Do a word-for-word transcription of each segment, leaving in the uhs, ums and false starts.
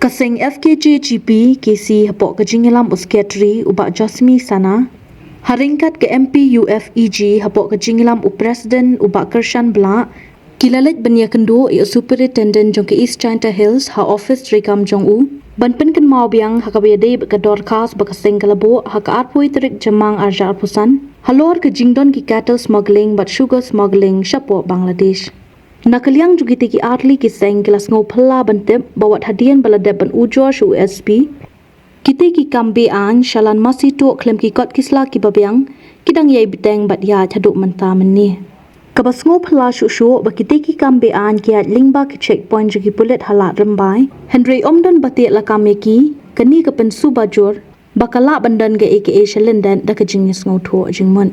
Ka seng F K J G P K C hapoh ka jingïalam u Secretary u Bah Josmi Sana, ha ryngkat ka M P U F E G hapoh ka jingïalam u President u Bah Kyrshan Blah, ki la leit ban ïakynduh ïa u Superintendent jong ka East Jaintia Hills ha office treikam jong u, ban pynkynmaw biang ha kaba ïadei bad ka dorkhas ba ka seng ka la buh ha ka arphew tarik Jymmang arhajar arphew san, halor ka jingdon ki cattle smuggling bad sugar smuggling shapoh Bangladesh. Na ka liang jong kitei ki artylli ki seng, ki la sngew phylla ban tip ba wat hadien ba la dep ban ujor sha u S P, kitei ki kam be-aiñ shalan masi tuh khlem ki kot ki sla kiba biang, ki dang ïai bteng bad ïaid haduh mynta mynne. Kaba sngew phylla shuh shuh ba kitei ki kam be-aiñ ki ïaid lyngba ki checkpoint jong ki pulit ha Lad Rymbai, hynrei ym don ba tih lakam ïa ki. Kane ka pynsuba jur ba ka lah ban don kaei kaei sha lyndet da ka jingïasngewthuh jingmut.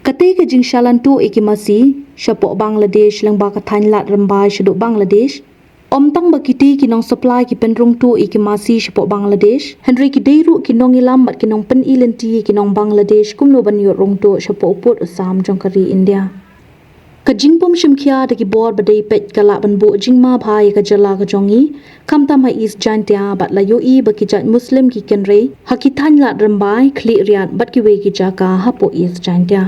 Katei ka jingshalan tuh ïa ki masi shapoh Bangladesh lyngba ka thaiñ Lad Rymbai shaduh Bangladesh, ym tang ba kitei ki nong supply ki pynrung tuh ïa ki masi shapoh Bangladesh, hynrei ki dei ruh ki nongïalam bad ki nongpyni lynti ïa ki nong Bangladesh kumno ban ïoh rung tuh shapoh u pud u sam jong ka ri India. Ka jingbym shim khia da ki bor ba dei peit ka lah ban buh jingma bha ïa ka jylla ka jong ngi, khamtam ha East Jaintia, bad la ïohi ba ki jait Muslim ki kynrei ha ki thaiñ Lad Rymbai, Khliehriat bad kiwei ki jaka hapoh East Jaintia.